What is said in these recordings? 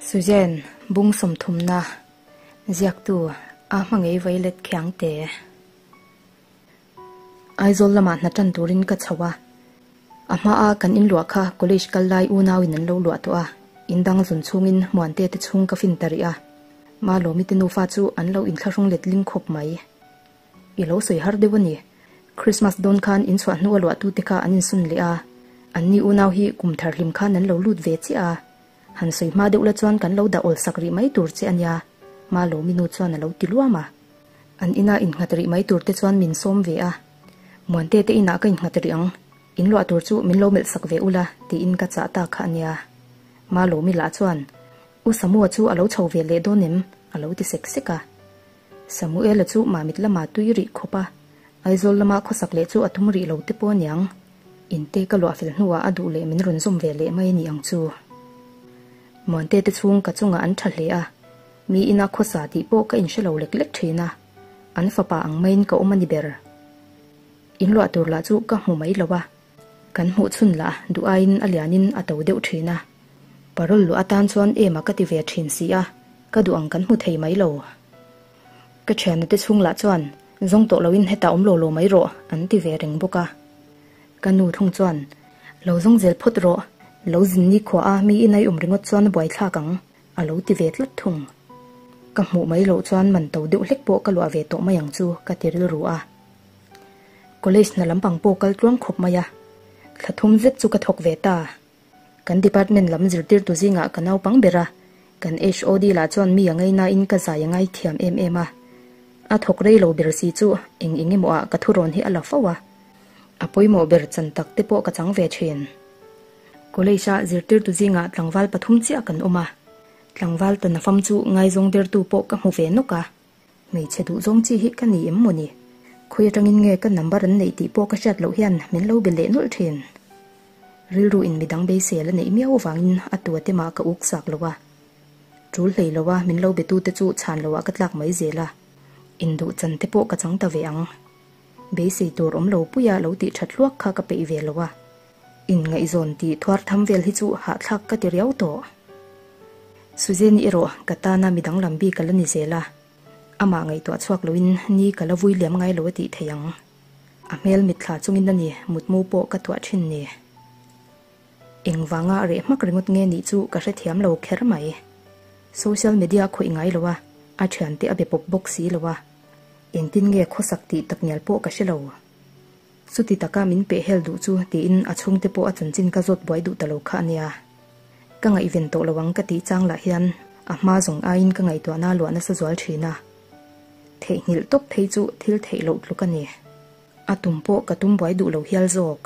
Suzanne, Bung sawmthumna, Ziaktu, A hmangei vailet khiangte. Aizawl lamah hna tan turin ka chho a. A hmaa kan inluah kha college kal lai unauin an lo luah tawh a, in dang zun chungin Muante te chhung ka fin ta rih a. Malawmi te nufa chu an lo inthlahrung letling khawp mai. I lo sawi har deuh a ni. Christmas dawn khan in chhuah hnu a luahtute kha an insun leh a, anni unau hi kum thar hlim khan an lo lut ve chiah a. Han sawi hma deuh la chuan kan lo dah awlsak rih mai tur che a nia, Malawmi nu chuan a lo ti luam a. An ina innghat rih mai tur te chuan min sawm ve a. Muante te inah ka innghat rih ang, in luah tur chu min lo melh sak ve ula tiin ka chah ta kha a nia. Malawmi lah chuan, U Samua chu a lo chho ve leh dawn em? a lo ti sek sek a. Samuela chu Mamit lama tui rih khawp a, Aizawl lama khawsak leh chu a tum rih lo te pawh aniang. Inte ka luah fel hnuah a duh leh min rawn zawm ve leh mai a ni ang chu. Muante te chhung ka chungah an tha hle a, mi ina khawsa tih pawh ka inhre lo lek lek thin a, an fapa ang maiin ka awm a ni ber. In luah tur lah chu ka hmu mai lo a, kan hmuh chhun lah duh aiin a lianin a to deuh thin a. Parol luah atan chuan ema ka ti ve thin si a, ka duh ang kan hmu thei mai lo. Ka thiana te chhung lah chuan zawng tawh loin hetah awm lo lo mai rawh an ti ve reng bawk a. Ka nu thung chuan lo zawng zel phawt rawh, lo zin ni khuah a mi inai awm ringawt chuan a buaithlak ang a lo ti ve tlat thung. Ka hmuh mai loh chuan man to deuh hlek pawh ka luah ve tawh mai ang chu ka ti rilru a. College hna lampang pawh kal tluang khawp mai a, thla thum zet chu ka thawk ve ta. Kan department lam zirtirtu zingah ka naupang ber a, kan HOD lah chuan mi a ngainain ka zai a ngaithiam em em a. A thawk rei lo ber si chu eng eng emaw ah ka thurawn hi a la fo a, a pawimawh ber chan tak te pawh ka chang ve thin. College a zirtirtu zingah tlangval pathum chiah kan awm a, tlangval tana fam chu ngaizawng dertu pawh ka hmu ve nawk a. Hmeichhe duhzawng chi hi ka ni em maw ni? Khawi atangin nge ka number an neih tih pawh ka hriat loh hian min lo be leh nawlh thin. Rilru in midang beisel a neih miau avangin a tua te mah ka uk sak lo a. Tul hlei lo a min lo be tu te chu chhan lo ah ka tlak mai zel a. Induh chan te pawh ka chang ta ve ang. Beisei tur awm lo puia lo tih that hluak kha ka peih ve lo a. Inngaihzawn tih thuar tham vel hi chu hahthlak ka ti riau tawh. Suzanne erawh ka tana midang lam bik a la ni zel a, amah ngaihtuah chhuak loin ni ka la vui liam ngai lo a tih theih ang. A hmel mitthla chungin a ni mutmu pawh ka tuah thin ni. Engvanga reh hmak ringawt nge nih chu ka hrethiam lo kher mai. Social media khawih ngai lo a, a thiante a be pawp bawk si lo a. Engtin nge khawsak tih takngial pawh ka hre lo. Chuti taka min peh hel duh chu tiin a chhungte pawh a chanchin ka zawt buai duh ta lo kha a nia. Ka ngaihven tawh lo ang ka tih chang lah hian a hma zawng aiin ka ngaihtuahna luah nasa zual thin a. Theihnghilh tawp phei chu thil theih loh tluk a ni. A tum pawh ka tum buai duh lo hial zawk.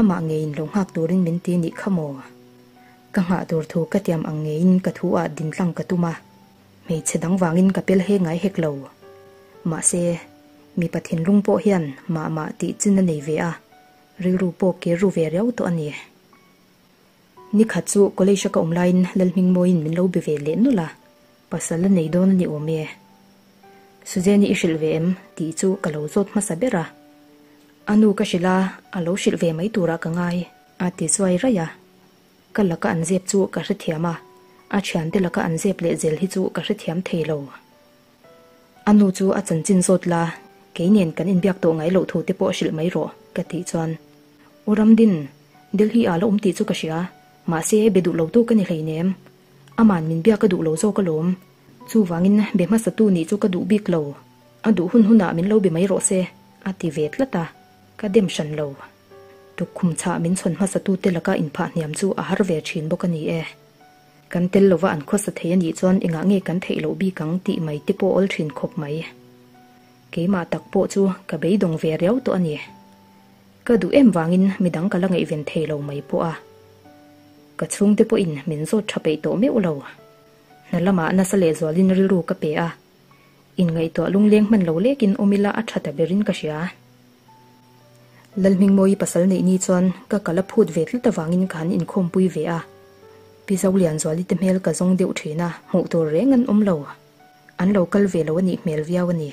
Amah ngeiin lo nghak turin min ti nih kha maw? Ka nghah tur thu ka tiam ang ngeiin ka thu ah dintlang ka tum a. Hmeichhe dang vangin ka pel he ngai hek lo. Mahse, mipa thinlung pawh hian mah mah tih chin a nei ve a, rilru pawh kir ru ve riau tawh a ni. Ni khat chu college a ka awm laiin Lalhmingmawiin min lo be ve leh nawlh a, pasal a nei dawn a ni awm e. Suzanne-i i hrilh ve em? tih chu ka lo zawt hmasa ber a. A nu ka hrilh a, a lo hrilh ve mai turah ka ngai, a ti zuai raih a. Ka laka an zep chu ka hrethiam a, a thiante laka an zep leh zel hi chu ka hrethiam thei lo. A nu chu a chanchin zawt la, kei nen kan inbiak tawh ngai loh thu te pawh hrilh mai rawh, ka tih chuan. U Ramdin, Delhi ah la awm tih chu ka hria, mahse be duh lo tu ka ni hleinem. Aman min biak ka duh lo zawk alawm. Chuvangin be hmasa tu nih chu ka duh bik lo. A duh hun hunah min lo be mai rawh se, a ti ve tlat a, ka dem hran lo. Tukkhum chhah min chhawn hmasa tute laka inphah hniam chu a har ve thin bawk a ni e. Kan tel lova an khawsa thei a nih chuan engah nge kan theih loh bik ang tih mai te pawh awl thin khawp mai. Keimah tak pawh chu ka beidawng ve riau tawh a ni. Ka duh em vangin midang ka la ngaihven thei lo mai pawh a. Ka chhungte pawhin min zawt tha peih tawh meuh lo. Hna lamah nasa lehzualin rilru ka pe a. Inngaihtuah lungleng hman lo lekin awm ila a tha ta berin ka hria. Lalhmingmawii pasal neih ni chuan ka kal a phut ve tlat avangin ka han inkhawmpui ve a. Pi Zolianzuali te hmel ka zawng deuh thin a, hmuh tur reng an awm lo. An lo kal ve lo a nih hmel viau a ni.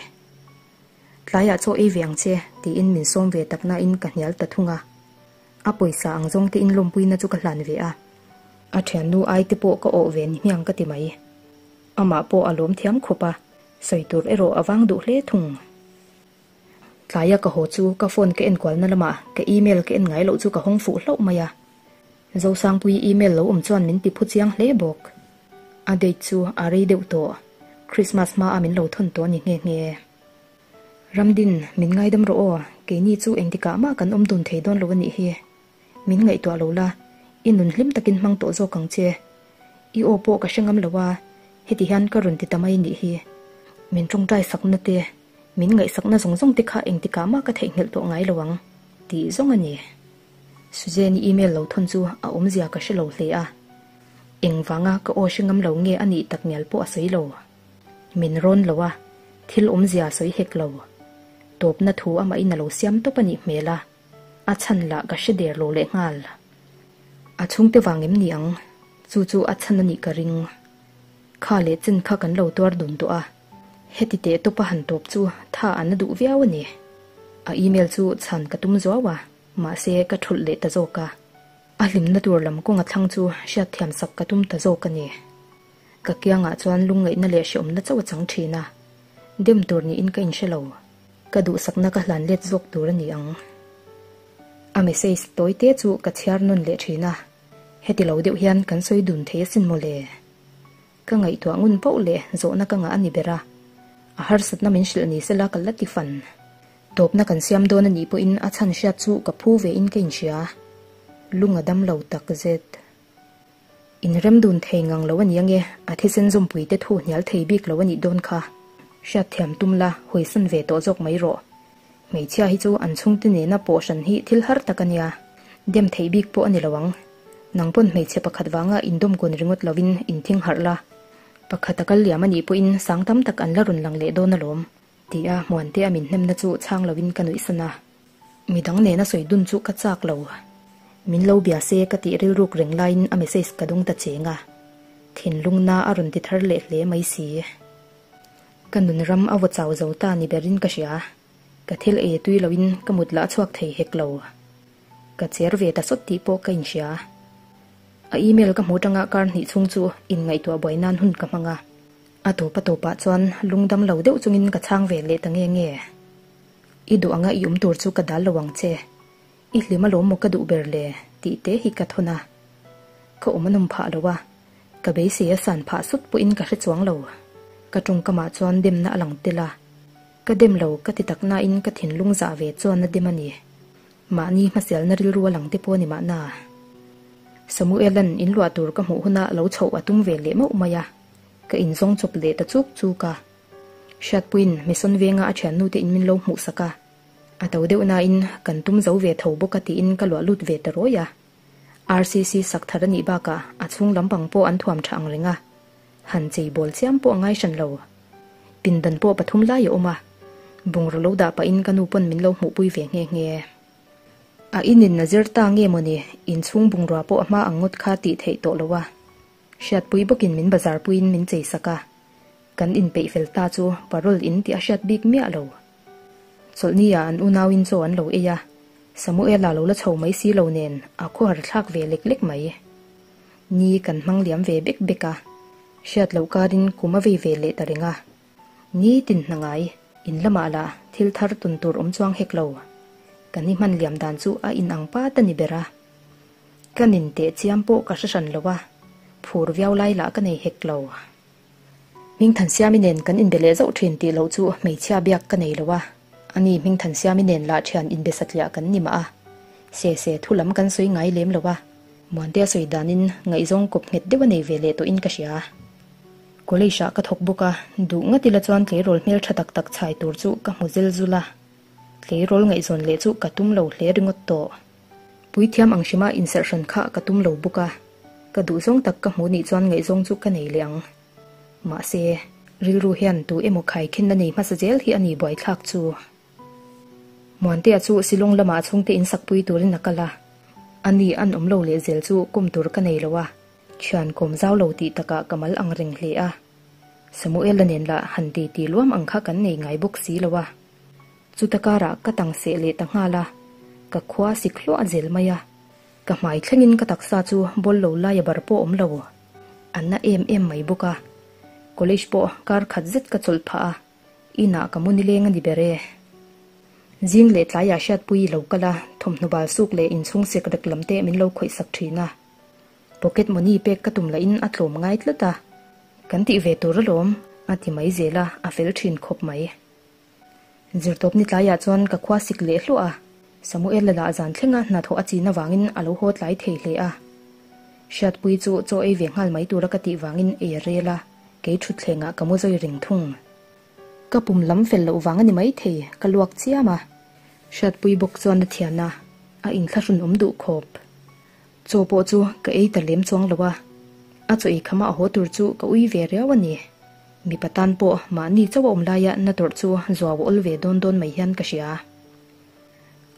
Tlaiah chaw ei ve ang che, tiin min sawm ve tak nain ka hnial ta thung a. A pawisa ang zawng te inlawmpuina chu ka hlan ve a. A thiannu ai te pawh ka awh ve ni hmiang ka ti mai. Amah pawh a lawm thiam khawp a, sawi tur erawh a vang duh hle thung. Tlaia ka haw chu ka phone ka enkualna lamah ka email ka en ngai loh chu ka hawng fuh hlauh mai a. Zosangpuii email lo awm chuan min ti phu chiang hle bawk. A date chu a rei deuh tawh, Christmas hmaa min lo thawn tawh a ni nghe nghe. Ramdin, min ngaidam rawh aw, keini chu engtikah mah kan awm dun thei dawn lo a nih hi. Min ngaihtuah lo la, i nun hlim takin hmang tawh zawk ang che. I aw pawh ka hre ngam lo a, heti hian ka rawn ti ta mai nih hi. Min tawngtai sakna te, min ngaihsakna zawng zawng te kha engtikah mah ka theihnghilh tawh ngai lo ang, tih zawng a ni. Suzanne-i email lo thawn chu a awmzia ka hre lo hle a. Engvanga ka aw hre ngam lo nge a nih tak ngial pawh a sawi lo. Min rawn lo a, thil awmzia a sawi hek lo. Tawpna thu amahin a lo siam tawp a nih hmel a. A chhan lah ka hre der lo leh nghal. A chhungte vang em ni ang? Chu chu a chhan a nih ka ring. Kha leh chen kha kan lo tuar dun tawh a. Heti teh tawpa han tawp chu tha an a duh viau a ni. A email chu chhan ka tum zuau a, mahse ka thulh leh ta zawk a. A hlimna tur lam kawnga thlang chu hriatthiam sak ka tum ta zawk a ni. Ka kiangah chuan lungngaihna leh hreawmna chauh a chang thin a. Dem tur niin ka inhre lo. Ka duhsakna ka hlan let zawk tur a ni ang. A message tawi te chu ka chhiar nawn leh thin a, heti lo deuh hian kan sawi dun thei asin mawle. Ka ngaihtuah ngun poh leh zawhna ka ngah a ni ber a, a harsatna min hrilh ni sela ka la ti fan. Tawpna kan siam dawn a nih pawhin a chhan hriat chu ka phu ve in ka inhria. Lung a dam lo tak zet. Inrem dun thei ngang lo a ni ange, a thisen zawmpui te thu hnial thei bik lo a nih dawn kha. Hriatthiam tum la, hawisan ve tawh zawk mai rawh. Hmeichhia hi chu an chhungte nena pawh hran hi thil har tak a nia. Dem theih bik pawh a ni lo ang. Nang pawn hmeichhe pakhat vanga indawm kun ringawt lovin inthing harh la. Pakhat a kal liam a nih pawhin sang tam tak an la rawn lang leh dawn alawm, ti a Muante a min hnemna chu chhang lovin ka nuih san a. Midang nena sawi dun chu ka chak lo. Min lo bia se ka tih rilruk reng laiin a message ka dawng ta cheng a. Thinlungna a rawn ti thar leh hle mai si. Ka nun ram a vaw chau zo ta ni berin ka hria. Ka thil ei tui loin ka mut lah chhuak thei hek lo. Ka cher ve ta sawt tih pawh ka inhria. A email ka hmu tanga kar hnih chhung chu inngaihtuah buai nan hun ka hmang a. A tawp a tawpah chuan lungdam lo deuh chungin ka chhang ve leh ta nge nge. I duh anga i awm tur chu ka dal lo ang che. I hlim alawm maw ka duh ber le tih te hi ka thawn a. Ka awm a nawm phah lo a, ka beisei a san phah sut pawhin ka hre chuang lo. Ka tawngkamah chuan demna a lang tel a. Ka dem lo ka ti tak nain ka thinlung zah ve chuan a dem a ni. Mahni hmasialna rilru a lang te pawh a ni mahna. Samuela'n in luah tur ka hmuh huna lo chhoh a tum ve leh mauh mai a, ka inzawng chawp leh ta chuk chuk a. Hriatpuiin Mission venga a thiannute in min lo hmuhsak a. A to deuh nain kan tum zo ve tho bawk a tiin ka luah lut ve ta rawi a. RCC sak thar a nih bakah a chhung lampang pawh an thuam tha ang reng a. Han chei bawl chiam pawh a ngai hran lo. Pindan pawh pathum lai a awm a. Bungraw lo dah pahin ka nu pawn min lo hmuhpui ve nghe nghe. A inin a zir ta nge mawni inchhung bungrua pawh a hma ang ngawt kha tih theih tawh lo a. Hriatpui bawkin min bazar puiin min chei sak a. Kan inpeih fel ta chu parole in tih a hriat bik miah lo. Chawlhni ah an unauin chaw an lo ei a, Samuela lo la chho mai si lo nen a khawhar thlak ve lek lek mai. Ni kan hmang liam ve bek bek a, hriat loh karin kum a vei ve leh ta reng a. Ni tin hna ngai, in lamah lah thil thar tun tur awm chuang hek lo. Kan i hman liam dan chu a inang pat a ni ber a. Ka nin teh chiam pawh ka hre hran lo a, phur viau lai lah ka nei hek lo. Hmingthansiami nen kan inbe leh zauh thin tih loh chu hmeichhia biak ka nei lo a, ani Hmingthansiami nen lah thian inbe satliah kan ni mah a, se se thu lam kan sawi ngai lem lo a, Muantea sawi danin ngaihzawng kawp nghet deuh a nei ve leh tawhin ka hria. College ah ka thawk bawk a, duh ngat ila chuan tleirawl hmel tha tak tak chhai tur chu ka hmu zel zul a, tleirawl ngaihzawn leh chu ka tum lo hle ringawt tawh. Puithiam ang hrima inserh hran kha ka tum lo bawk a, ka duhzawng tak ka hmuh nih chuan ngaihzawng chu ka nei leh ang. Mahse, rilru hian tu emaw khaikhin a nei hmasa zel hi a ni buaithlak chu. Muantea chu Shillong lamah chhungte in sakpui turin a kal a, ani an awm lo leh zel chu kum tur ka nei lo a, thian kawm zau lo tih takah ka mal ang reng hle a. Samuela nen lah han ti ti luam ang kha kan nei ngai bawk si lo a. Chuta karah ka tang seh leh ta nghal a, ka khua sik hluah zel mai a. Ka hmai thlengin ka taksa chu bawl lo lai a bar pawh awm lo. A na em em mai bawk a. College pawh kar khat zet ka chawlh phah a, inah ka mu nileng a ni ber e. Zing leh tlaiah Hriatpui i lo kal a, thawmhnaw bal suk leh inchhung sek rek lam te min lo khawih sak thin a. Pocket money pek ka tum lahin a tlawm ngai tlat a, kan tih ve tur alawm, a ti mai zel a, a fel thin khawp mai. Zirtawpni tlaiah chuan ka khua sik leh hluah a, Samuela lah zan thlenga hnathawh a chin avangin a lo haw tlai thei hle a. Hriatpui chu chaw ei ve nghal mai tura ka tih vangin ei a rel a, kei thutthlengah ka mu zawi reng thung. Ka pum lam fel loh vang a ni maithei, ka luak chiam a. Hriatpui bawk chuan a thian a, a inthlahrun awm duh khawp. Chaw pawh chu ka ei ta lem chuang lo a, a chaw ei khama a haw tur chu ka ui ve riau a ni. Mipa tan pawh mahni chauh a awm laia na tawrh chu zuau a awl ve dawn dawn mai hian ka hria.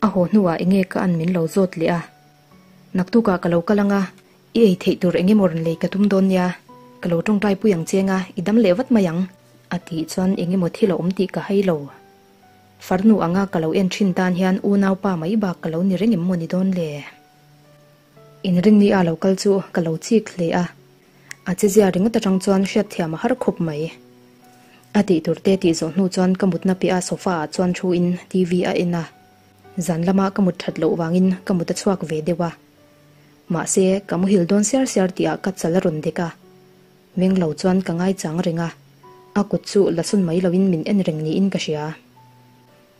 A haw hnuah enge ka an min lo zawt leh a, Naktukah ka lo kal anga, i ei theih tur eng emaw rawn lei ka tum dawn nia, ka lo tawngtai pui ang che anga i dam leh vat mai ang, a tih chuan eng emaw thil a awm tih ka hai lo. Farnu anga ka lo en thin tan hian unaupa mai bak ka lo ni reng em maw ni dawn le? Inrinni a lo kal chu ka lo chik hle a, a chezia ringawt atang chuan hriatthiam a har khawp mai. A tih tur te tih zawh hnu chuan ka mutna piah a sofa ah chuan thu in TV a en a, zan lama ka mut that loh vangin ka mut a chhuak ve deuh a. Mahse, ka muhil dawn siar siar tih ah ka chal a rawn dek a, meng lo chuan ka ngaichang reng a, a kut chu la sawn mai loin min en reng niin ka hria.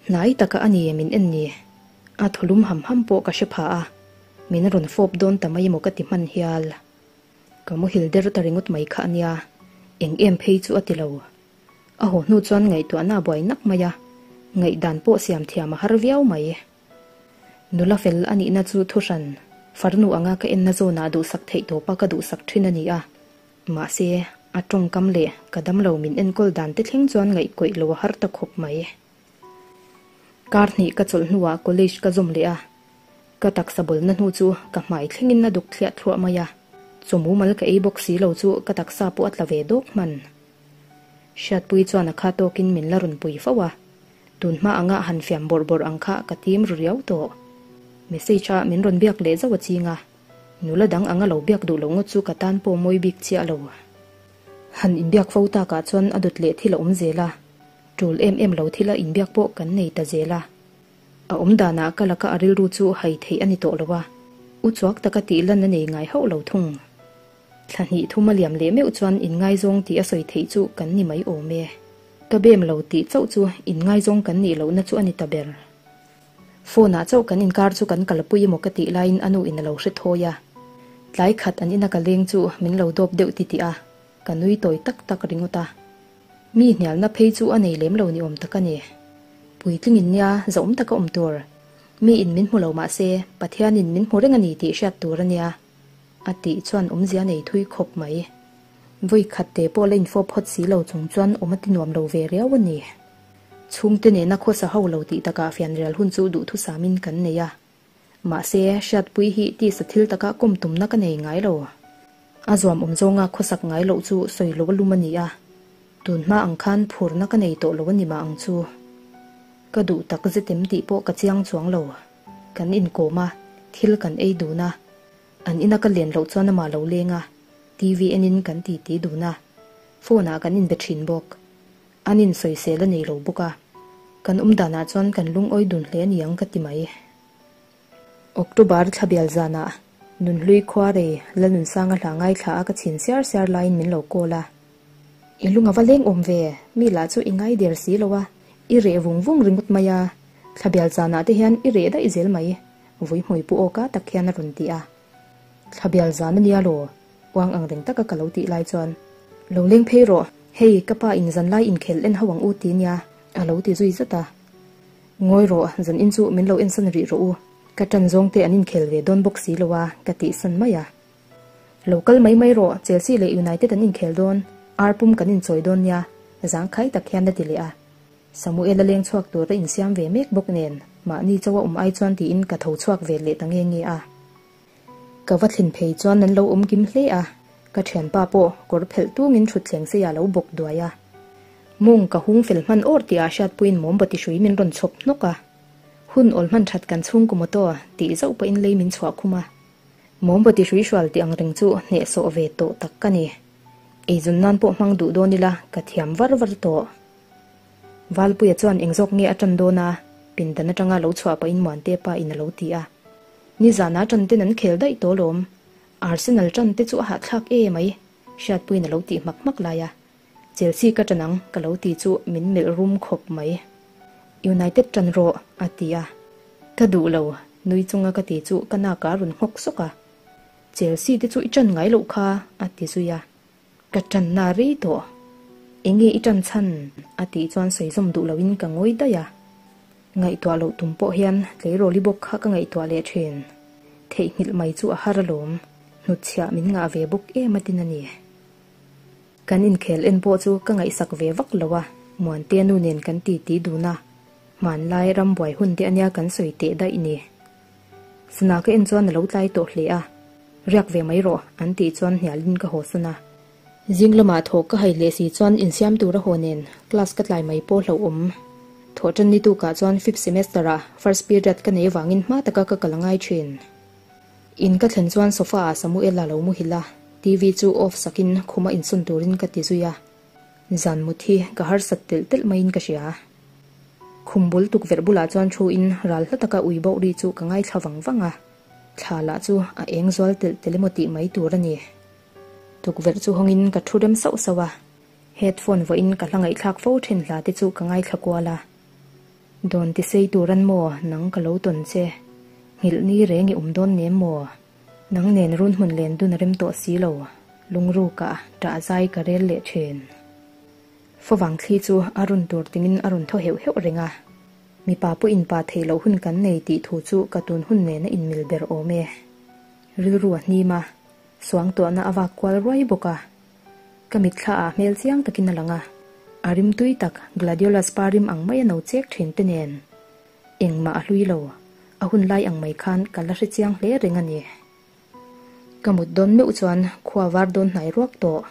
Hnai taka a ni min en ni. A thawlum ham ham pawh ka hre pha a, min rawn fawp dawn ta mai emaw ka ti hman hial. Ka muhil der ta ringawt mai kha a nia, eng em phei chu a ti lo. A haw hnu chuan ngaihtuahna a buai nak mai a, ngaihdan pawh siam thiam a har viau mai. Nula fel a nihna chu thuhran, farnu anga ka enna zawnah duhsak theih tawpa ka duhsak thin a ni a. Mahse, a tawngkam leh ka damlo min enkawl dan te thleng chuan ngaihkawih lo a har ta khawp mai. Kar hnih ka chawlh hnuah college ka zawm leh a, ka taksa bawlna hnu chu ka hmai thlengin a duk thliah thluah mai a, chaw mumal ka ei bawk si lo chu ka taksa pawh a tla ve dawk hman. Hriatpui chuan a kha tawkin min la rawn pui fo a, tun hma anga han fiam bawrh bawrh ang kha ka tim ru riau tawh. Message a min rawn biak leh zauh a ching a, nula dang anga lo biak duh loh ngawt chu ka tan pawh mawi bik chiah lo. Han inbiak fo takah chuan a dawt leh thil a awm zel a. Tul em em lo thila inbiak pawh kan nei ta zel a. A awm danah ka laka a rilru chu hai theih a ni tawh lo a, u chuak taka tih lan a nei ngai hauh lo thung. Thla hnih thum a liam leh meuh chuan inngaizawng tih a sawi theih chu kan ni mai awm e. Ka bem lo tih chauh chu inngaizawng kan nih lohna chu a ni ta ber. Phone ah chauh kan inkar chu kan kalpui emaw ka tih laiin a nu in a lo hre thawi a. Tlai khat an ina ka leng chu min lo dawp deuh titih a, ka nui tawi tak tak ringawt a. Mi hnialna phei chu a nei lem lo ni awm tak a ni. Puitlingin nia zauhawm taka awm tur. Mi in min hmu lo mah se, Pathianin min hmu reng a ni tih hriat tur a nia. A tih chuan awmzia nei thui khawp mai. Vawi khat te pawh la infawp phawt si lo chung chuan awm a ti nuam lo ve riau a ni. Chhungte nena khawsa ho lo tih takah fianrial hun chu duhthusamin kan nei a. Mahse, hriatpui hi tisa thil taka kawm tumna ka nei ngai lo. A zuam awm zawnga khawsak ngai loh chu sawi lo a lum a ni a, tun hma ang khan phurna ka nei tawh lo a ni mah ang chu. Ka duh tak zetem tih pawh ka chiang chuang lo. Kan inkawm a, thil kan ei dun a, an ina ka len loh chuan amah lo leng a, TV enin kan titi dun a, phone ah kan inbe thin bawk. An insawisel a nei lo bawk a, kan awm danah chuan kan lungawi dun hle a ni ang ka ti mai. October thla bial zanah Nunhlui Khuarei Lalnunsanga hla ngaithla a ka chhin siar siar laiin min lo call a. I lung a va leng awm ve, mi lah chu i ngai der si lo a, i reh vung vung ringawt mai a, thla bial zanah te hian i reh daih zel mai, vui hmui pu awka tak hian a rawn ti a. Thla bial zan a nia law, Uang ang reng taka ka lo tih lai chuan, Lo leng phei rawh, hei ka pa in zan lai inkhel en ho ang u ti nia, a lo ti zui zat a. Ngawi rawh, zan in chu min lo ensan rih rawh u, ka ṭan zawng te an inkhel ve dawn bawk si lo a, ka tih san mai a. Lo kal mai mai rawh, Chelsea leh United an inkhel dawn, ar pum kan inchawi dawn nia, zangkhai tak hian a ti leh a. Samuel a leng chhuak tur a insiam ve mek bawk nen, mahni chaw a awm ai chuan tiin ka tho chhuak ve leh ta nge nge a. Ka va thlin phei chuan an lo awm kim hle a, ka thianpa pawh kawr phelh tungin thutthleng sei ah lo bawk duai a. Mawng ka hung fel hman awr tih ah hriatpuiin mawmbati hrui min rawn chhawp hnawk a. Hun awl hman that kan chhungkaw motor tih zauh pawhin lei min chhuah khum a. Mawmbati hruihrual tih ang reng chu hnehsawh ve tawh tak ka ni. Eizawn nan pawh hmang duh dawn ila ka thiam var var tawh. Valpuia chuan eng zawk nge a tan dawn a, pindan atanga lo chhuah pahin Muante pa in a lo ti a. Nizana tan ten an khel daih tawh lawm. Arsenal tan te chu a hahthlak e mai, Hriatpuiin a lo tih hmak hmak lai a. Chelsea ka tan ang ka lo ti chu min melh rum khawp mai. United tan rawh a ti a. Ka duh lo, nui chunga ka ti chu ka nak a rawn nghawk sawk a. Chelsea te chu i tan ngai loh kha a ti zui a. Ka tanna rei tawh. Enge i tan chhan? a tih chuan sawi zawm duh loin ka ngawi daih a. Ngaihtuah loh tum pawh hian tleirawli bawk kha ka ngaihtuah leh thin. Theihnghilh mai chu a har alawm. Hnutchhiah min ngah ve bawk em a tin a ni. Kan inkhel en pawh chu ka ngaihsak ve vak lo a, Muantea nu nen kan titi dun a. Hmanlai rambuai hun te ania kan sawi teh daih ni. Sana ka en chuan a lo tlai tawh hle a, Riak ve mai rawh an tih chuan hnialin ka hawsan a. Zing lamah thawh ka hai leh si chuan insiam tur a haw nen class ka tlai mai pawh hlauhawm. Thawh tan ni tukah chuan fifth semester ah first period ka nei avangin hma taka ka kal a ngai thin. In ka thlen chuan sofa ah Samuel a lo muhil a, TV chu off sakin khuma insawn turin ka ti zui a. Zan mut hi ka harsat telh telh maiin ka hria. Khum bul tukverh bulah chuan thu in ral hla taka ui bauh ri chu ka ngaithla vang vang a. Thla lah chu a eng zual telh telh emaw tih mai tur a ni. Tukverh chu hawngin ka thu rem sauh sauh a, headphone vawiin ka hla ngaihthlak fo then hla te chu ka ngaithla kual a. Dawn ti sei tur an maw nang ka lo tawn che, nghilh ni reng i awm dawn nem maw? Nang nen run hmun len dun a rem tawh si lo, lungruk ah ṭah zai ka rel leh ṭhin. Favang thli chu a run tur tingin a rawn thaw heuh heuh reng a. Mipa pawh inpa theih loh hun kan nei tih thu chu ka tun hun nen a inmil ber awm e. Rilru a hnim a, suangtuahna a vak kual ruai bawk a. Ka mitthla ah hmel chiang takin a lang a, a rim tui tak Gladiolus pa rim ang mai a no chek thin te nen. Engmah a hlui lo, a hun lai ang mai khan ka la hre chiang hle reng a ni. Ka mut dawn meuh chuan khua var dawn hnai ruak tawh.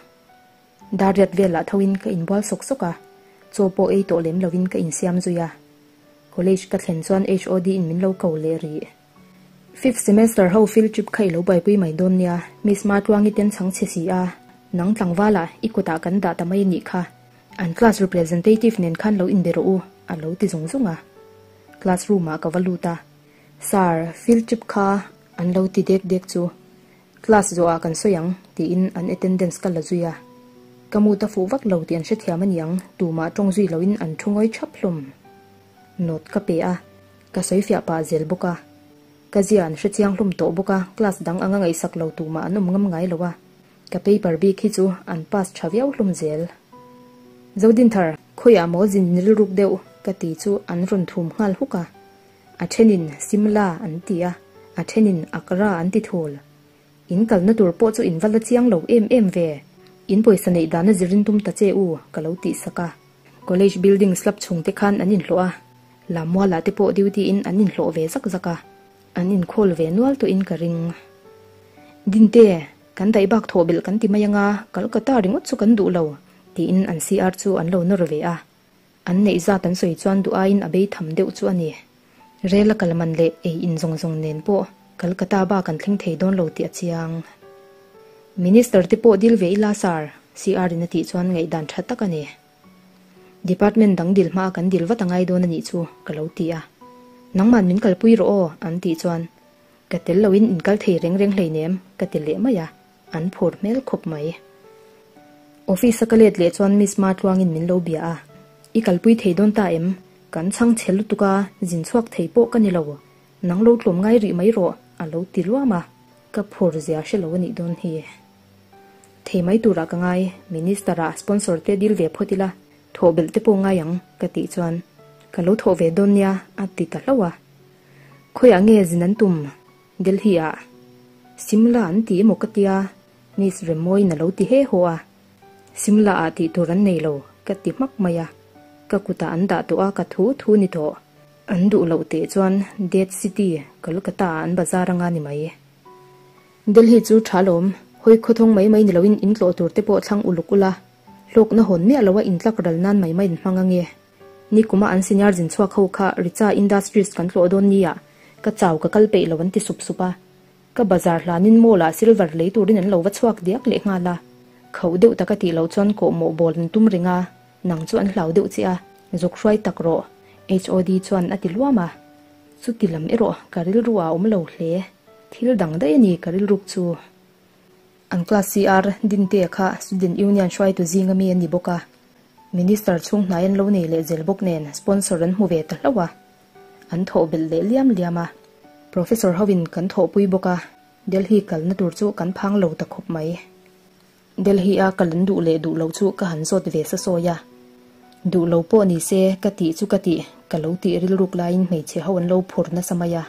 Dar riat velah thoin ka inbual sawk sawk a, chaw pawh ei tawh lem lovin ka insiam zui a. College ka thlen chuan HOD in min lo ko leh rih. Fifth semester ho field trip kha i lo buaipui mai dawn nia, Miss Matluangi ten chhang chhe si a, nang tlangvala i kutah kan dah ta mai a nih kha. An class representative nen khan lo inbe rawh u, a lo ti zung zung a. Class room ah ka va lut a, Sir, field trip kha an lo ti dek dek chu. Class zawhah kan sawi ang, tiin an attendance ka la zui a. Ka mood a fuh vak lo tih an hrethiam a niang, tumah tawng zui loin an thu ngawi thap hlawm. Note ka pe a, ka sawi fiah pah zel bawk a. Ka zia an hrechiang hlawm tawh bawk a, class dang anga ngaihsak lo tumah an awm ngam ngai lo a. Ka paper bik hi chu an pass tha viau hlawm zel. Zodinthar, khawiah maw zin rilruk deuh? ka ti chu an rawn thum nghal huk a. A thenin Simla an ti a, a thenin Accra an ti thul. In kalna tur pawh chu in va la chiang lo em em ve. In pawisa neih dana zirin tum ta che u, ka lo tih sak a. College building slab chhung te khan an inhlawh a, Lammualah te pawh duty in an inhlawh ve zak zak a, an inkhawl ve nual tawhin ka ring. Dinte, kan daih bak thawh belh kan ti mai anga, Calcutta ringawt chu kan duh lo, tiin an CR chu an lo nawr ve a. An neih zat an sawi chuan duh aiin a bei tham deuh chu a ni. Rel a kal man leh ei in zawng zawng nen pawh Calcutta bak an thleng thei dawn lo tih a chiang. Minister te pawh dil ve ila sir, CR in a tih chuan ngaihdan tha tak a ni. Department dang dil hmaa kan dil vat a ngai dawn a nih chu ka lo ti a. Nangman min kalpui rawh aw an tih chuan ka tel loin in kal thei reng reng hleinem ka ti leh mai a. An phur hmel khawp mai. Office a ka let leh chuan Miss Matluangin min lo bia a, I kalpui thei dawn ta em? Kan chhang chhe lutuk a, zin chhuak thei pawh ka ni lo. Nang lo tlawm ngai rih mai rawh, a lo ti luam a. Ka phur zia hre lo a nih dawn hi. Thei mai turah ka ngai, Minister ah sponsor te dil ve phawt ila, thawh belh te pawh ngai ang, ka tih chuan, Ka lo thawh ve dawn nia, a ti ta hlauh a. Khawiah nge zin an tum? Delhi ah Simla an ti emaw ka tia, Miss Remmawiin a lo ti he haw a. Simla ah tih tur an nei lo ka ti hmak mai a, ka kutah an dah tawh a ka thu thu ni tawh. An duh loh teh chuan Dead City, Kolkata ah an bazar anga ni mai. Delhi chu tha lawm, hawi khawthawng mai mai ni loin in tlawh tur te pawh thlang uluk ula, hlawkna hawn miah loa intlak ral nan mai mai in hmang ange. Nikuma an senior zin chhuak ho kha Richa Industries kan tlawh dawn nia, ka chau ka kal peih lo an ti sup sup a. Ka bazar hlanin mall ah silver lei turin an lo va chhuak diak leh nghal a. Khauh deuh taka tih loh chuan kawhmawh bawl an tum reng a, nang chu an hlau deuh che a, zuk hruai tak rawh, HOD chuan a ti luam a. Chuti lam erawh ka rilru ah a awm lo hle. Thil dang daih a ni ka rilruk chu. An class CR Dintea kha Student Union hruaitu zinga mi a ni bawk a, Minister chhung hnai an lo nei leh zel bawk nen sponsor an hmu ve ta hlauh a. An thawh belh leh liam liam a. Professor hoin kan thawhpui bawk a, Delhi kalna tur chu kan phang lo ta khawp mai. Delhi a kal an duh leh duh lo chu ka han zawt ve sa sawi a. Duh lo pawh ni se ka tih chu ka tih, ka lo tih rilruk laiin hmeichhe ho an lo phur nasa mai a.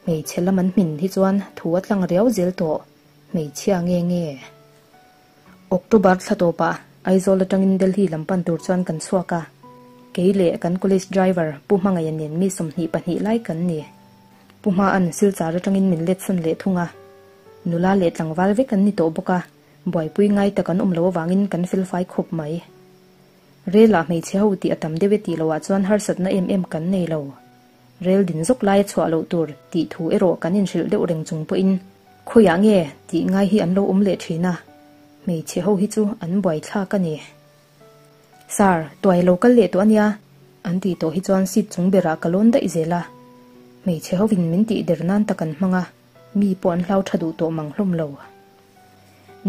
Hmeichhe lam an hmin hi chuan thu a tlang riau zel tawh, hmeichhia nge nge. October thla tawpah Aizawl atangin Delhi lam pan tur chuan kan chhuak a, kei leh kan college driver Pu Hmangaia nen mi 22 lai kan ni. Pu Hmaa'n Silchar atangin min let sawn leh thung a, nula leh tlangval vek an ni tawh bawk a, buaipui ngai tak an awm lo avangin kan felfai khawp mai. Relah hmeichhe ho tih a tam deuh e tih loah chuan harsatna em em kan nei lo. Rel din zawk laia chhuah loh tur tih thu erawh kan inhrilh deuh reng chung pawhin khawiah nge tih ngai hi an lo awm leh thin a, hmeichhe ho hi chu an buaithlak a ni. Sir, tuai lo kal leh tawh a nia, an tih tawh hi chuan seat chung berah ka lawn daih zel a, hmeichhe hovin min tih der nan tak an hmang a, mi pawh an hlau tha duh tawh mang hlawm lo.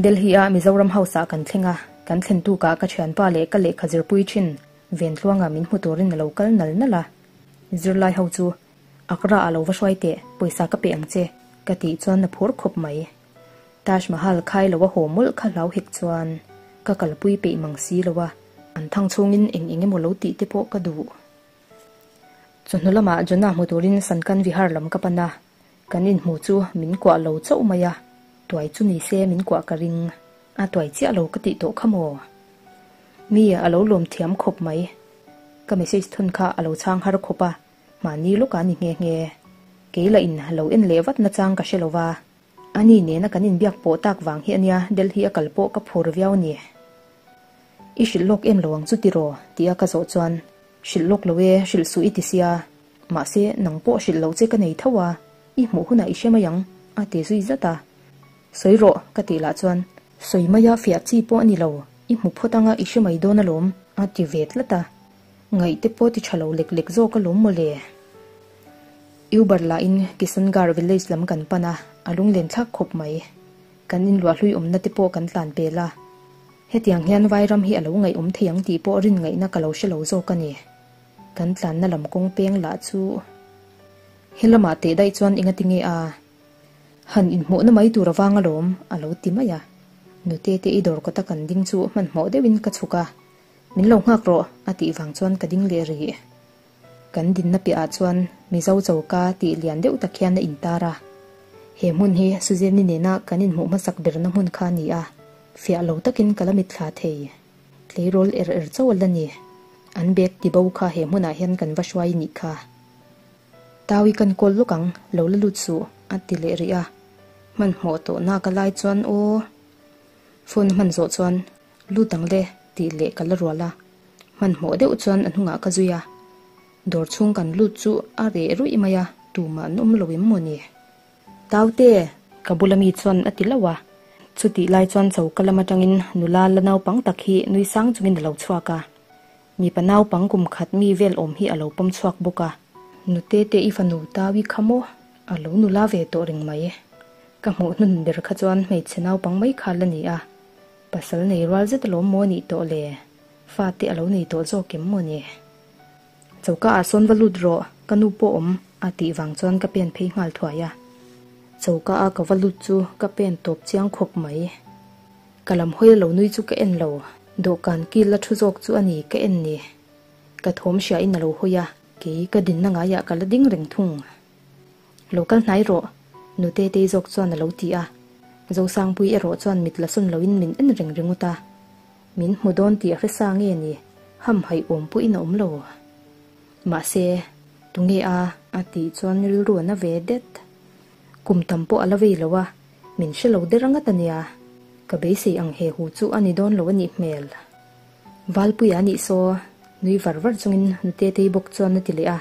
Delhi-a Mizoram House-ah kan thleng a, kan thlen tukah ka thianpa leh ka lehkha zirpui thin Ventluanga min hmu turin a lo kal nal nal a. Zirlai ho chu Agra ah lo va hruai teh, pawisa ka pe ang che, ka tih chuan a phur khawp mai. Taj Mahal khai lo a haw mawlh kha hlau hek chuan ka kalpui peih mang si lo a, an thang chhungin eng eng emaw lo tih te pawh ka duh. Chawhnu lamah Jonah hmu turin Sankan Vihar lam ka pan a, kan inhmu chu min kuah lo chauh mai a, tuai chu ni se min kuah ka ring, a tuai chiah lo ka tih tawh kha maw? Mi a lo lawm thiam khawp mai. Ka message thawn kha a lo chhang har khawp a, mahni lawk a ni nghe nghe. Kei lah in lo en leh vat nachang ka hre lo va. Ani nena kan inbiak pawh tak vang hi ania Delhi a kal pawh ka phur viau ni. I hrilh lawk em lo ang chu tiraw? Tia ka zawh chuan, Hrilh lawk lo e, hrilh suh i ti sia. Mahse, nang pawh hrilh loh che ka nei tho a, i hmuh hunah i hre mai ang, a ti zui zat a. Sawi rawh, ka tih lah chuan, Sawi maia fiah chi pawh a ni lo, i hmu phawt anga i hre mai dawn alawm, a ti ve tlat a. Ngaih te pawh ti tha lo lek lek zawk alawm mawle. Uber lahin Kishangarh village lam kan pan a, a lunglen thlak khawp mai. Kan inluahhlui awmna te pawh kan tlan pel a. Hetiang hian Vairam hi a lo ngaihawm thei ang tih pawh rin ngaihna ka lo hre lo zawk a ni. Kan tlanna lam kawng peng lah chu he lamah teh daih chuan engati nge a Han inhmuhna mai tur avang alawm, a lo ti mai a. Nute te i dawr kawta kan ding chu hmanhmawh deuhin ka chhuk a, Min lo nghak rawh, a tih vang chuan ka ding leh rih. Kan dinna piahah chuan Mizo choka tih lian deuh tak hian a intar a. He hmun hi Suzanne-i nena kan inhmuh hmasak berna hmun kha a ni a, fiah lo takin ka la mitthla thei. Tleirawl er er chauh a la ni. An bag tibo kha he hmunah hian kan va hruai nih kha. Tawi kan kawl lawk ang, lo la lut suh, a ti leh rih a. Hmanhmawh tawh nak a lai chuan aw. Phone a hman zawh chuan, Lut ang le, tih leh ka la rual a. Hmanhmawh deuh chuan a hnungah ka zui a. Dawr chhung kan lut chu a reh ruih mai a, tumah an awm lo em maw ni? Taute! Ka bula mi chuan a ti lauh a. Chutih lai chuan choka lam atangin nula la naupang tak hi nui sang chungin a lo chhuak a. Mipa naupang kum khat mi vel awm hi a lo pawm chhuak bawk a. Nute te i fanu Tawi kha maw? A lo nula ve tawh reng mai. Ka hmuh hnun ber kha chuan hmeichhe naupang mai kha la ni a. Pasal nei rual zet alawm maw nih tawh le? Fate a lo nei tawh zawk em maw ni? Choka ah sawn va lut rawh, ka nu pawh awm, a tih vang chuan ka pen phei nghal thuai a. Choka a ka va lut chu ka pen tawp chiang khawp mai. Ka lam hawi a lo nui chu ka en lo, dawhkan kil la thu zawk chu a ni ka en ni. Ka thawm hria in a lo hawi a, kei ka dinna ngaiah ka la ding reng thung. Lo kal hnai rawh, Nute tei zawk chuan a lo ti a. Zosangpui erawh chuan mit la sawn loin min en reng ringawt a. Min hmu dawn tih a hre sa nge ni, hamhaih awm pawhin a awm lo. Mahse, tunge a? A tih chuan rilru a na ve det. Kum tam pawh a la vei lo a, min hre lo der ngat a nia. Ka beisei ang he hu chu a ni dawn lo a nih hmel. Valpuia a nih saw, nui var var chungin Nutetei bawk chuan a ti leh a.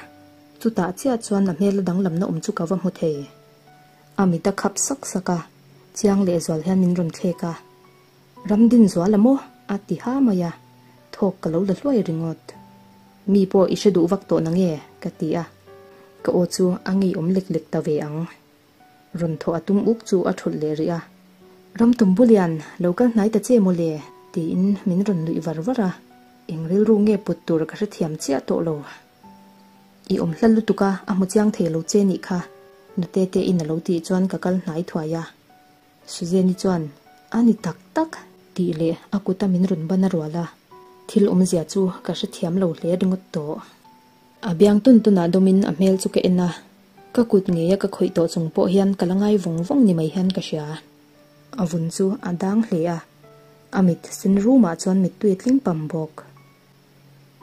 Chutah chiah chuan a hmel a danglamna awm chu ka va hmu thei. A mit a khap sak sak a, chiang lehzual hian min rawn thlek a. Ramdinzuala maw? a ti ha mai a, thawk ka lo la hluai ringawt. Mi pawh i hre duh vak tawh na nge? ka ti a, ka aw chu a ngeiawm lek lek ta ve ang. Rawn thawh a tum uk chu a thulh leh rih a. Ramtumbulian, lo kal hnai ta che maw le? tiin min rawn nuih var var a, eng rilru nge put tur ka hrethiam chiah tawh lo. I awm hla lutuk a, a hmu chiang thei lo che nih kha, nute te in a lo tih chuan ka kal hnai thuai a. Suzanne-i chuan, A ni tak tak, tih leh a kuta min rawn ban a rual a, thil awmzia chu ka hrethiam lo hle ringawt tawh. A biang tun tunah dawmin a hmel chu ka en a, ka kut ngeia ka khawih tawh chung pawh hian ka la ngai vawng vawng ni mai hian ka hria. A vun chu a dang hle a, a mit sen rumah chuan mittui a tling pam bawk.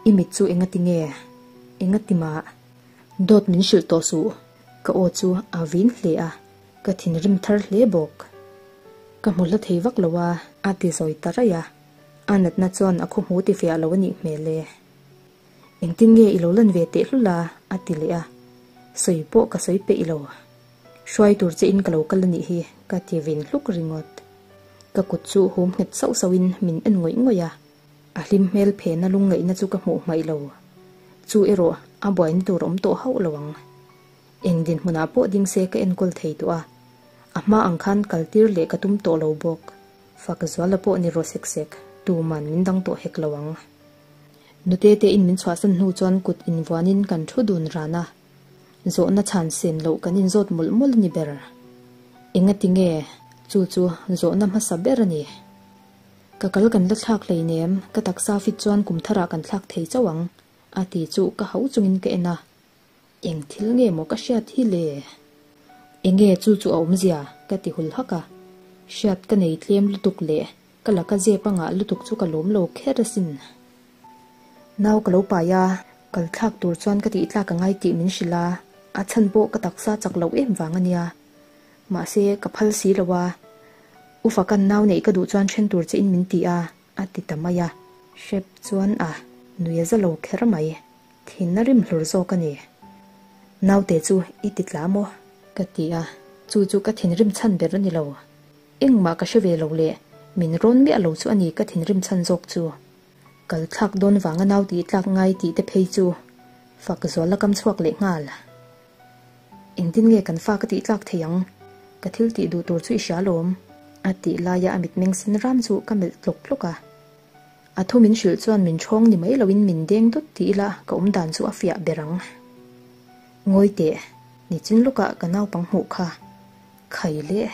I mit chu engati nge? Engati mah? Dawt min hrilh tawh suh. Ka aw chu a vin hle a, ka thinrim thar hle bawk. Ka hmu hla thei vak lo a, a ti zawi ta raih a. A natna chuan a khaw hmu ti fiah lo a nih hmel e. Engtin nge i lo lan ve teh hlul a? a ti leh a. Sawi pawh ka sawi peih lo. Hruai tur che in ka lo kal a nih hi, ka ti vin hluk ringawt. Ka kut chu hum nghet sauh sauhin min en ngawih ngawih a. A hlim hmel phena lungngaihna chu ka hmuh hmaih lo. Chu erawh a buaina tur awm tawh hauh lo ang. Eng dinhmunah pawh ding se ka enkawl thei tawh a, a hma ang khan kal tir leh ka tum tawh lo bawk. Fak zuala pawh ni rawh sek sek, tuman min dang tawh hek lo ang. Nute te in min chhuahsan hnu chuan kut invuanin kan thu dun ran a, zawhna chhan sen loh kan inzawt mawlh mawlh a ni ber. Engati nge chu chu zawhna hmasa ber a ni? Ka kal kan la thlak hleinem, ka taksa fit chuan kum tharah kan thlak thei chauh ang, a ti chu ka hau chungin ka en a. Eng thil nge maw ka hriat hi le? Enge chu chu a awmzia? ka ti hul hak a. Hriat ka nei tlem lutuk leh ka laka zep a ngah lutuk chu ka lawm lo kher asin. Nau ka lo pai a, kal thlak tur chuan ka tih tlak a ngai tih min hrilh a, a chhan pawh ka taksa chak loh em vang a nia. Mahse, ka phal si lo a. U Fakan nau neih ka duh chuan then tur che in min ti a, a ti ta mai a. Hrep chuan a nui a za lo kher mai. Thin a rim hlur zawk a ni. Naute chu i ti tla maw? Ka ti a, chu chu ka thinrim chhan ber a ni lo. Engmah ka hre ve lo le, min rawn miah lo chu a ni ka thinrim chhan zawk chu. Kal thlak dawn vanga nau tih tlak ngai tih te phei chu fak zual a kam chhuak leh nghal. Engtin nge kan fa ka tih tlak thei ang? Ka thil tih duh tur chu i hria lawm, a tih laia a mitmeng sen ram chu ka melh tlawk tlawk a. A thu min hrilh chuan min ṭhawng ni mai loin min deng dawt ti ila ka awm dan chu a fiah ber ang. Ngawi teh, nichin lawkah ka naupang hmuh kha. Khai leh.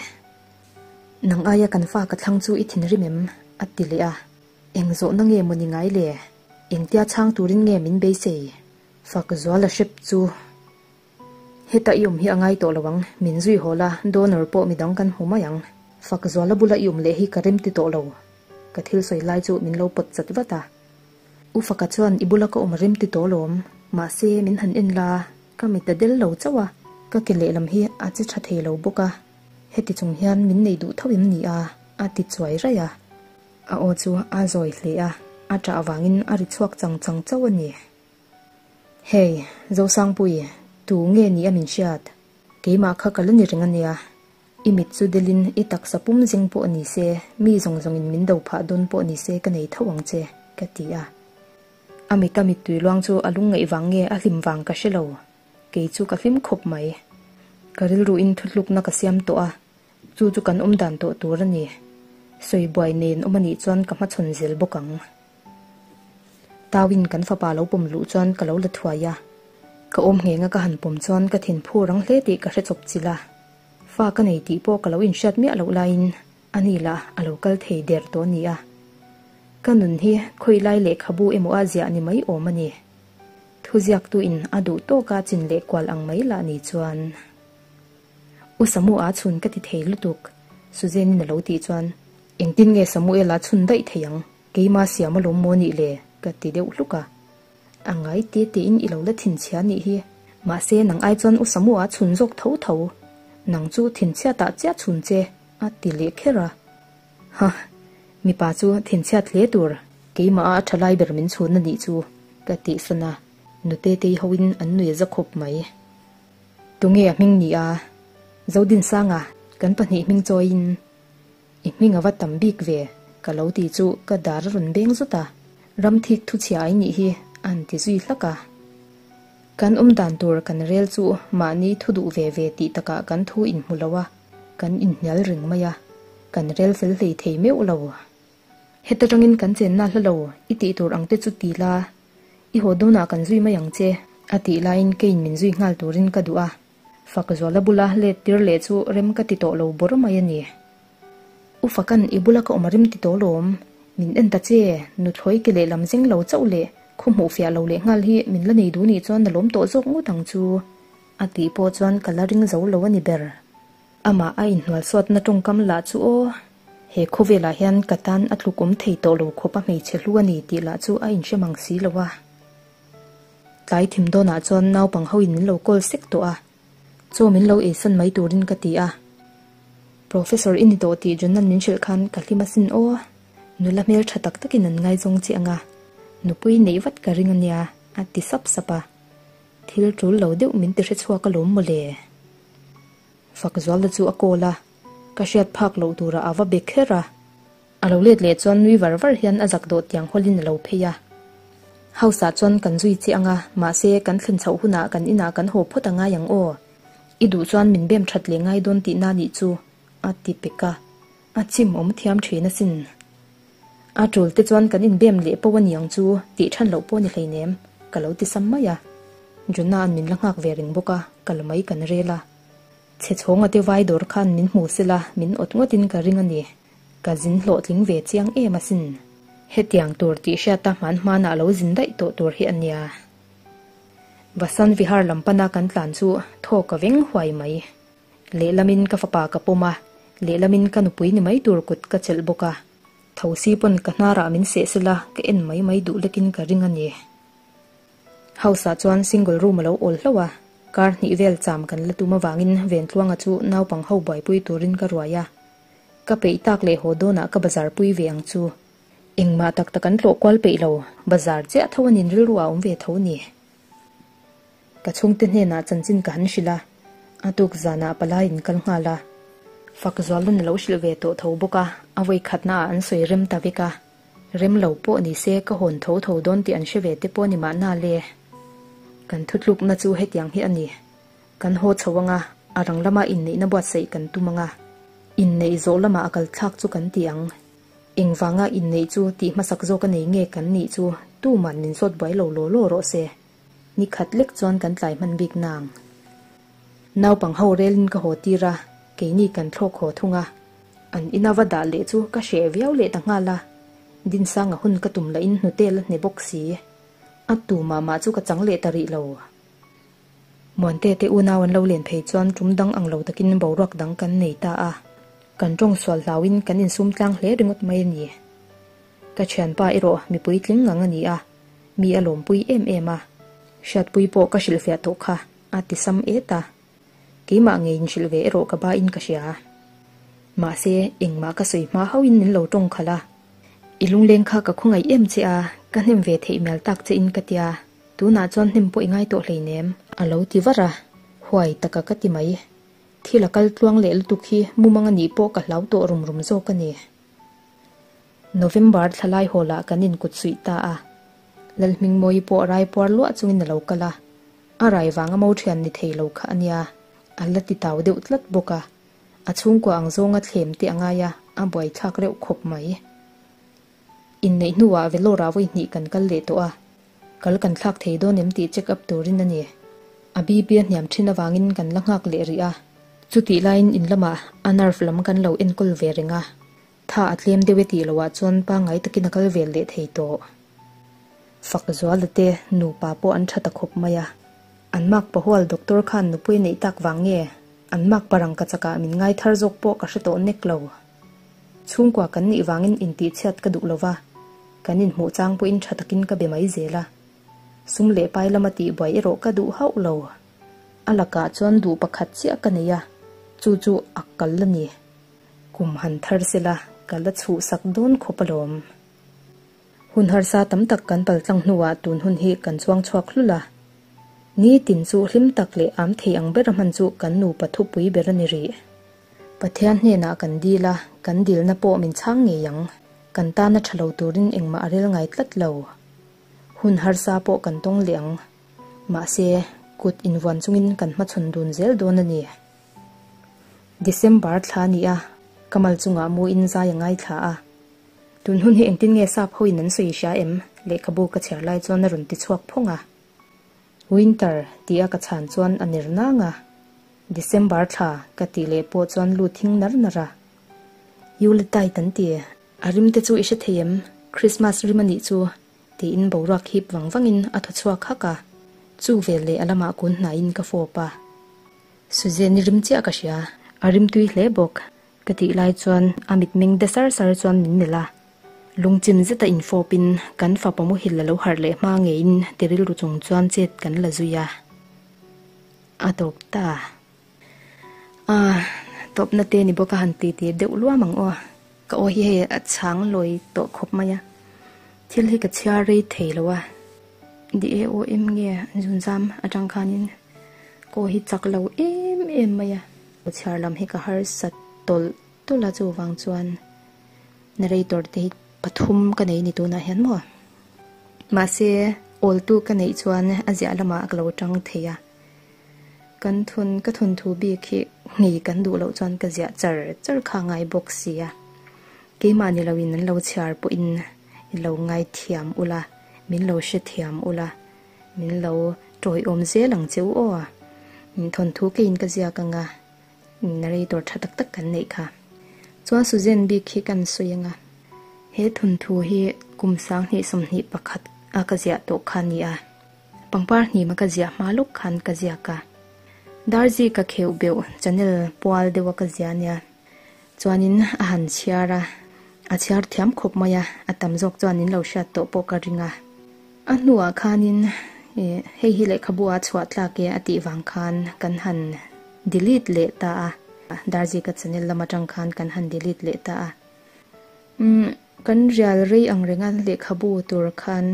Nang aia kan fa ka thlang chu i thinrim em? a ti leh a. Eng zawhna nge maw ni ngai le? Engtia chhang turin nge min beisei? Fak zual a hrep chu. Heta i awm hi a ngai tawh lo ang, min zui haw la, donor pawh midang kan hmu mai ang. Fak zuala bula i awm leh hi ka rem ti tawh lo. Ka thil sawi lai chu min lo pawt chat vat a. U Faka chuan i bula ka awm a rem ti tawh lawm, mahse min han en la, ka mit a del lo chauh a, ka ke lehlam hi a che tha thei lo bawk a, heti chung hian min nei duh tho em ni a? a ti chuai raih a. A aw chu a zawi hle a, a ṭah avangin a ri chhuak chang chang chauh a ni. Hey, Zosangpui, tu nge ni a min hriat? Keimah kha ka la ni reng a nia. I mit chu delin i taksa pum zing pawh ni se, mi zawng zawngin min do phah dawn pawh ni se ka nei tho ang che, ka ti a. A mita mittui luang chu a lungngaih vang nge a hlim vang ka hre lo. Kei chu ka hlim khawp mai. Ka rilruin thutlukna ka siam tawh a, chu chu kan awm dan tawh tur a ni. Sawi buai nen awm a nih chuan ka hmachhawn zel bawk ang. Tauin kan fapa lo pawm luh chuan ka lo la thuai a, ka awm nghenga ka han pawm chuan ka thinphu rang hle tih ka hre chawp chilh a, fa ka nei tih pawh ka lo inhriat miah loh laiin a ni lah a lo kal thei der tawh a ni a. Ka nun hi khawilai lehkhabu emaw a ziah ni mai awm a ni. Thuziaktuin a duh tawka chin leh kual ang mai lah ni chuan. U Samu-a chhun ka ti thei lutuk, Suzanne-in a lo tih chuan engtin nge Samuel-a chhun daih thei ang? Keima siam alawm maw nih le? ka ti deuh hluk a. A ngai te tein i lo la thinchhia nih hi. Mahse nang ai chuan u Samu-a chhun zawk tho tho. Nang chu thinchhiat ah chiah chhun che, a ti leh kher a. Ha! Mipa chu thinchhiat hle tur. Keimah a tha lai ber min chhun a nih chu, ka tih san a. Nute tei hoin an nui za khawp mai. Tunge a hming ni a? Zodinsanga, kan pahnih hming chawiin i hming a va tam bik ve, ka lo ti chu ka dar a rawn beng zut a, ram thik thu chhia ai nih hi a han ti zui hlak a. Kan awm dan tur kan rel chu mahni thu duh ve ve tih takah kan thu inhmu lo a, kan inhnial reng mai a, kan rel fel hlei thei meuh lo. Heta tangin kan chenna hla lo i tih tur ang te chu ti la, i haw dawnah kan zui mai ang che, a tih laiin keiin min zui nghal turin ka duh a, Fakzuala bula let tir leh chu rem ka ti tawh lo bawr mai a ni. U Fakan i bula ka awm a rem ti tawh lawm, min en ta che, nuthlawi ke lehlam zeng lo chauh leh khaw hmuh fiah lo leh nghal hi min la nei duh nih chuan a lawm tawh zawk ngawt ang chu, a tih pawh chuan ka la ring zo lo a ni ber. Amah a inhnualsuatna tawngkam lah chu aw, he khawvelah hian ka tan a tluk awm thei tawh lo khawp a hmeichhe hlu a ni tih lah chu a inhre mang si lo a. Tlai thim dawnah chuan naupang hoin min lo call sek tawh a, chaw min lo eisan mai turin ka ti a. Professor i ni tawh tih Jonan min hrilh khan ka hlim asin aw, nula hmel tha tak takin an ngaizawng che ang a, nupui neih vat ka ring ania a ti sap sap a. Thil tul lo deuh min ti hre chhuak alawm mawle. Fakzualna chu a call a, ka hriat phak loh turah a va be kher a. A lo let leh chuan nui var var hian a zak dawh tiang hawlin a lo phei a. House ah chuan kan zui che ang a, mahse kan thlen chhoh hunah kan inah kan haw phawt a ngai ang aw. I duh chuan min bem that leh ngai dawn tihna nih chu, a ti pek a. A chim awm thiam thin asin. A tul te chuan kan inbem leh pawh a ni ang chu tih than loh pawh a ni hleinem, ka lo ti sam mai a. Jonah-a'n min la nghak ve reng bawk a, ka la mai kan rel a. Chhe chhawnga te vai dawr khan min hmu sela min awt ngawtin ka ring a ni. Ka zin hlawhtling ve chiang em asin. Hetiang tur tih hriata hman hmanah lo zin daih tawh tur hi a nia. Vasant Vihar lam pana kan tlan chu thaw ka veng huai mai. Lehlamin ka fapa ka pawm a, lehlamin ka nupui ni mai tur kut ka chelh bawk a. Thosi pawn ka hnarah min seh sela ka en mai mai duh lekin ka ring a ni. House ah chuan single room a lo awl hlauh a, kar hnih vel cham kan la tum avangin Ventluanga chu naupang ho buaipui turin ka ruai a. Ka peih tak leh haw dawnah ka bazar pui ve ang chu. Engmah tak tak an tlawh kual peih lo, bazar chiah tho anin rilru ah awm ve tho ni. Ka chhungte hnenah chanchin ka han hrilh a, a tuk zanah palai in kal nghal a. Fakzualun a lo hrilh ve tawh tho bawk a, a vawi khatnaah an sawi rem ta vek a. Rem lo pawh ni se ka hawn tho tho dawn tih an hre ve te pawh ni mahna le. Kan thutlukna chu hetiang hi a ni. Kan haw chho anga, a rang lama inneihna buatsaih kan tum anga, inneih zawh lamah a kal thlak chu kan ti ang. Engvanga inneih chu tih hmasak zawk a nei nge kan nih chu tuman min zawt buai lo law law rawh se. Ni khat lek chuan kan tlai hman bik nang. Naupang ho relin ka haw tir a, keini kan thlawk haw thung a. An ina va dah leh chu ka hreh viau leh ta nghal a, Dinsanga hun ka tum lahin hnute la hne bawk si. A tu mah mah chu ka chang leh ta rih lo. Muante te unau an lo len phei chuan tum dang ang lo takin boruak dang kan nei ta a, kan tawng sual hlauin kan insum tlang hle ringawt mai a ni. Ka thianpa erawh mipui tling ngang a ni a, mi a lawmpui em em a. Hriatpui pawh ka hrilhfiah tawh kha a ti sam et a. Keimah ngei inhrilh ve erawh ka ba in ka hria. Mahse, engmah ka sawi hma hauhin min lo tawng khalh a. I lungleng kha ka khawngaih em che a, ka hnem ve theih mial tak che in ka tia, tunah chuan hnem pawh i ngai tawh hleinem. A lo ti var a, huai taka ka ti mai. Thil a kal tluang leh lutuk hi mumang a nih pawh ka hlau tawh rum rum zawk a ni. November thlalai hawlah kan inkut suih ta a, Lalhmingmawii pawh raipuar luah chungin a lo kal a. A rai vanga mo thian ni thei lo kha a nia, a la ti tau deuh tlat bawk a. A chhungkua ang zawnga thlem te a ngai a, a buaithlak reuh khawp mai. Inneih hnuah Vellore-ah vawi hnih kan kal leh tawh a, kal kan thlak thei dawn em tih check up turin a ni. A BP a hniam thin avangin kan la nghak leh rih a, chutih laiin in lamah a nerve lam kan lo enkawl ve reng a, tha a tlem deuh e tih loah chuan pangngai takin a kal vel leh thei tawh. Fakzuala te nupa pawh an tha ta khawp mai a, an mak pahual doctor khan nupui neih tak vang nge an mak parang ka chakah min ngai thar zawk pawh ka hre tawh nek lo. Chhungkua kan nih vangin intihchhiat ka duh lova, kan inhmuh chang pawhin tha takin ka be mai zel a. Sum leh pai lama tihbuai erawh ka duh hauh lo. A lakah chuan duh pakhat chiah ka nei a, chu chu a kal a ni. Kum han thar sela ka la chhuhsak dawn khawp alawm. Hun harsa tam tak kan paltlang hnuah tun hun hi kan chuang chhuak hlul a. Nitin chu hlim tak leh am thei ang bera hman chu kan nupa thupui ber a ni rih. Pathian hnenah kan dil a, kan dilna pawh min chhang ngei ang. Kan tana tha lo turin engmah a rel ngai tlat lo. Hun harsa pawh kan tawng leh ang. Mahse, kut invuan chungin kan hmachhawn dun zel dawn a ni. December thla a ni a, ka mal chungah mu in zai a ngaithla a. Tun hun hi engtin nge sap hoin an sawi hria em? Lehkhabu ka chhiar lai chuan a rawn ti chhuak phawng a. Winter ti a ka chhan chuan a ner nang a. December thla ka tih leh pawh chuan lu thing nar nar a. Yuletide an ti. A rim te chu i hre thei em? Christmas rim a nih chu tiin boruak hip vang vangin a thaw chhuak hak a. Chu veleh a lamah kun hnaiin ka fawp a. Suzanne-i rim chiah ka hria. A rim tui hle bawk. Ka tih lai chuan a mitmeng de sar sar chuan min melh a. Lungchim zeta infawpin kan fapa muhil a lo harh leh hma ngeiin ti rilru chung chuan chet kan la zui a. A tawp ta. A tawpna te ni bawk a han ti tir deuh luam ang aw. Ka aw hi hei a chhang lawi tawh khawp mai a. Thil hi ka chhiar rei thei lo a. Di e aw em nge zunzam atang khanin ka aw hi chak lo em em mai a. Chhiar lam hi ka harsat tawlh tawlh a chuvang chuan narrator te hi pathum ka nei ni tunah hian maw. Mahse awltu ka neih chuan a ziah lamah ka lo tang thei a. Kan thun ka thun thu bik hi ngei kan duh loh chuan ka ziah char char kha ngai bawk si a. Keimah ni loin an lo chhiar pawhin i lo ngaithiam ula, min lo hrethiam ula, min lo tawiawm zel ang che u aw. Thawnthu keiin ka ziak anga narrator tha tak tak kan neih kha. Chuan Suzanne bik hi kan sawi anga he thawnthu hi kum 2021 a ka ziah tawh kha a ni a. Pangpar hnima ka ziah hma lawk khan ka ziak a. Darzi ka kheuh beuh channel pual deuha ka ziah ania. Chuanin a han chhiar a, a chhiar thiam khawp mai a, a tam zawk chuan in lo hriat tawh pawh ka ring a. A hnuah khanin ih hei hi lehkhabu a chhuah tlak e a tih vang khan kan han delete leh ta a, Darzika channel lam atang khan kan han delete leh ta a. Umm kan rial rei ang renga lehkhabu tur khan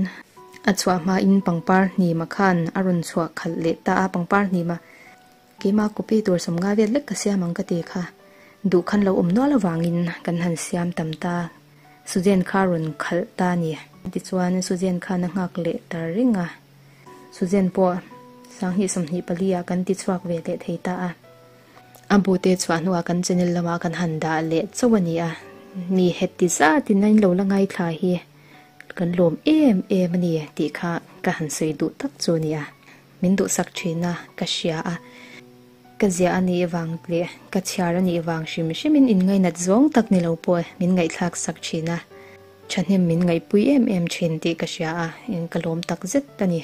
a chhuah hmain pangpar hnima khan a rawn chhuah khalh leh ta a, pangpar hnima Keimah copy tur sawmnga vel lek ka siam ang ka ti kha. Duh khan lo awm nual avangin kan han siam tam ta. Suzanne kha rawn khalh ta a ni. Tichuan Suzanne khan a nghak leh ta reng a. Suzanne pawh 2024 ah kan ti chhuak ve leh thei ta a. A bute chhuah hnuah kan channel lamah kan han dah leh chauh a ni a. Mi heti zatin a inlo la ngaithla hi kan lawm em em a ni tih kha ka han sawi duh tak chu a ni a. Min duhsak thin a, ka hria a. Ka ziah a nih vang leh ka chhiar a nih vang hrim hrimin in ngainat zawng tak ni lo pawh min ngaihthlak sak thin a. Thahnem min ngaihpui em em thin tih ka hria a, in ka lawm tak zet a ni.